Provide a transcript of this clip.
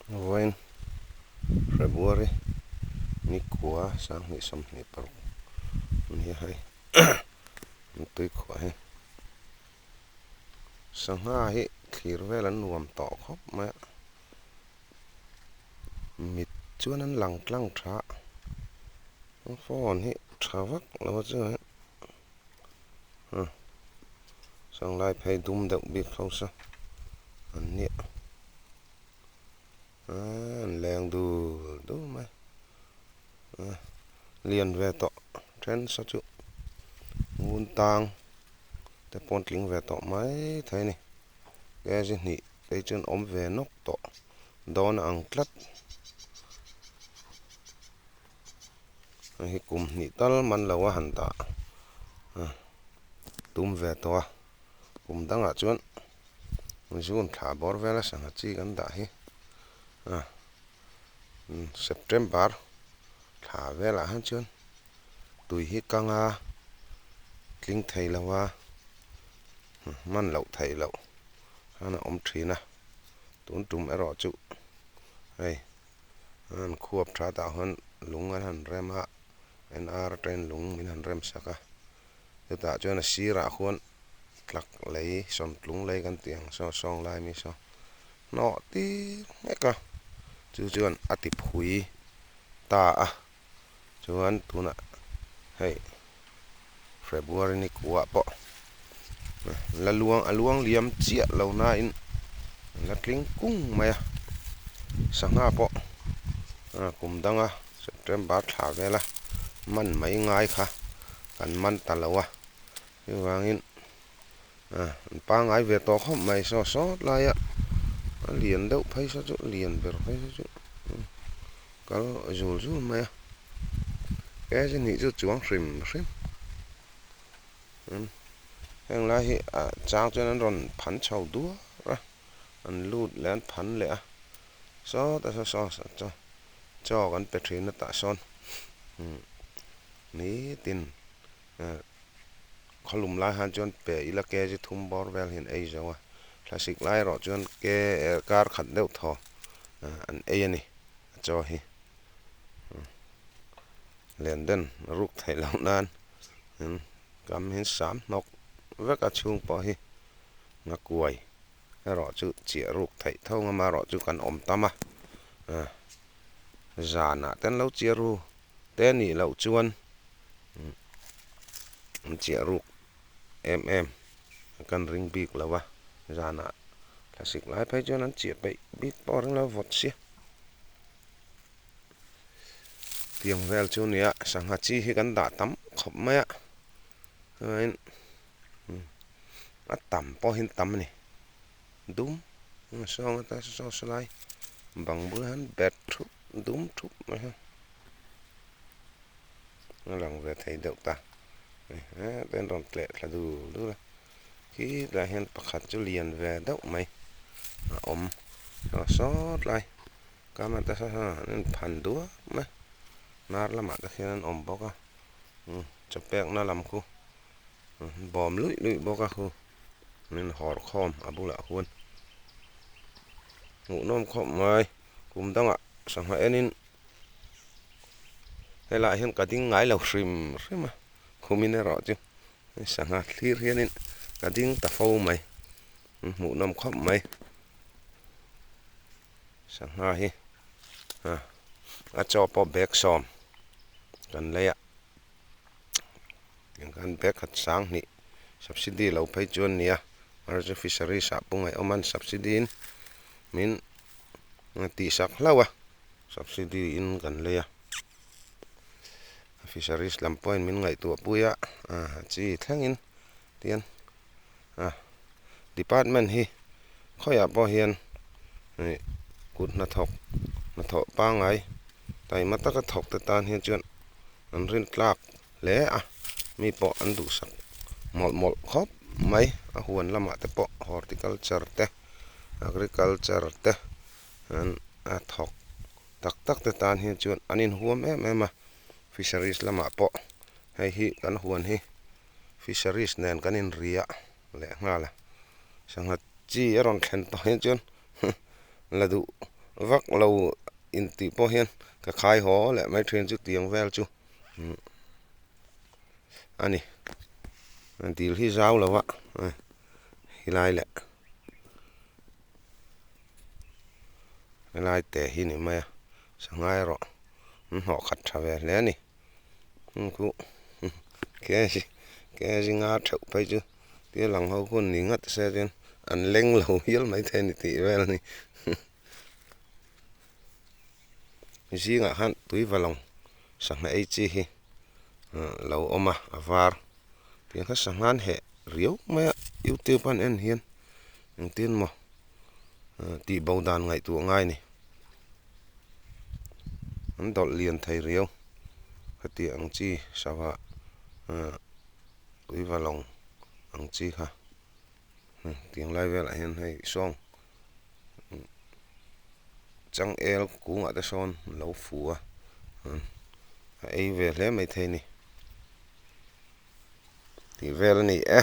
Vawiin February ni kua sanghnih 26 nia hei an tui khuah hi sangha hi thlir vel an nuam tawh khawp mai a mit chuan an lang tlang tha a phone hi tha vak lo a chuan sanglai phei dum deuh bik ho saw an nia. Aaa an leng dul dul mai a lian ve tawh then sa chu ngun tang te pawh an tling ve tawh mai thei a ni kg hnih phei chuan awm ve nawk tawh dawn a ang tlat hei hi kum hnih tal man lo a han dah a tum ve tawh a kum dangah chuan. June thla bawr vela sangha chi kan dah hi a September thla velah hian chuan tui hi kang a tling thei lo a hman loh theih loh khan a awm thin a tun tum erawh chu hei an khuap tha tah hian lung an han rem a N_R train lung min han rem sak a chutah chuan a sirah khuan. tlak lei sawmtlung lei kan tih ang saw sawng lai mi saw hnawh tir nghek a chu chuan a ti phui ta a chuan tunah hei February ni kuah pawh la luang a luang liam chiah lo nain la tling kung mai a sangha pawh kum danga September thla vela man mai ngai kha kan man ta lo a. Chuvangin ah an pangngai ve tawh khawp mai saw sawt laia a lian deuh phei saw chu lian ber phei saw chu kal zul zul mai a kg hnih chu chuang hrim hrim heng lai hi ah chang chuan an rawn phan chho duar a an lut leh an phan leh a sawta saw saw chaw chaw kan pe thin a tah sawn nitin. Khawlum lai han chuan pe ila kg thum bawr vel hian ei zo a, thlasik lai erawh chuan ke kar khat deuh thaw an ei a ni a chaw hi. Len den ruk theih loh nan kam hian sam hnawk vek a chhung pawh hi ngakuai erawh chu chiah ruk theih tho ang amaherawh chu kan awm tam a, zanah te an lo chiah ru te nih loh chuan. An chiah ruk em em kan ring bik lo a zanah thlasik lai phei chuan an chiah peih bik pawh a ring lo vawt sia tiang vel chu nia sangha chi hi kan dah tam khawp mai a chuanin a tam pawh hi tam a ni dum saw ata saw saw lai bang bulah hian bat thup dum thup mai hi. A lang ve thei deuh ta heta an rawn tleh thla dul dul a khi tlaiah hian pakhat chu lian ve deuh mai a awm a sawt lai kama te saw sawn an inphan duak mai hnar lamah te khian an awm bawk a chaw pekna lam khu bawm luih luih bawk a khu an inhawr khawm a bulah khuan hmuhnawm khawp mai kum dangah sangha enin. Helaiah hian ka ding ngai lo hrim hrim a khumin erawh chu sangha thlir hianin ka ding ta fo mai an hmuhnawm khawp mai sangha hi a a chaw pawh bag sawm kan lei a tiang khan bag khat sang hnih subsidy lo phei chu a nia Arjun fisheries ah pawh ngaihawm a subsidy in min tihsak hlauh a. Subsidy in kan lei a, fisheries lam pawhin min ngaihtuah pui a, chi thlengin tian a department hi khawiah pawh hian ih kut hnathawk hnathawh pangngai taima taka thawk te tan hian chuan an rin tlak hle a, mi pawh an duhsak mawlh mawlh khawp mai a huan lamah te pawh horticulture te agriculture te an a thawk tak tak te tan hian chuan an inhuam em em a fisheries lamah pawh hei hi kan huan hi fisheries nen kan inriah leh nghal a sangha chi a rawn thlen tawh hian chuan la duh vak lo intih pawh hian ka khai haw leh mai thin chu tiang vel chu a ni. Dil hi zau lo a helai leh helai te hi ni mai a sangha erawh an hnawh khat tha ve hle a ni. Kg nga theuh phei chu tia lang ho hun ni ngat se chuan an leng lo hial maithei a ni tih vel a ni. Zingah khan tui va lawng sangha ei chi hi lo awm a a var tiang kha sangha an heh riau mai a youtube an en hian engtin maw tih bo dan ngaihtuah ngai a ni an dawlh lian thei riau hetiang ang chi sava tui va lawng ang chi kha tiang lai velah hian hei sawng. Changel kungah te sawn lo fu a a ei ve hle mai thei a ni tih vel a ni e.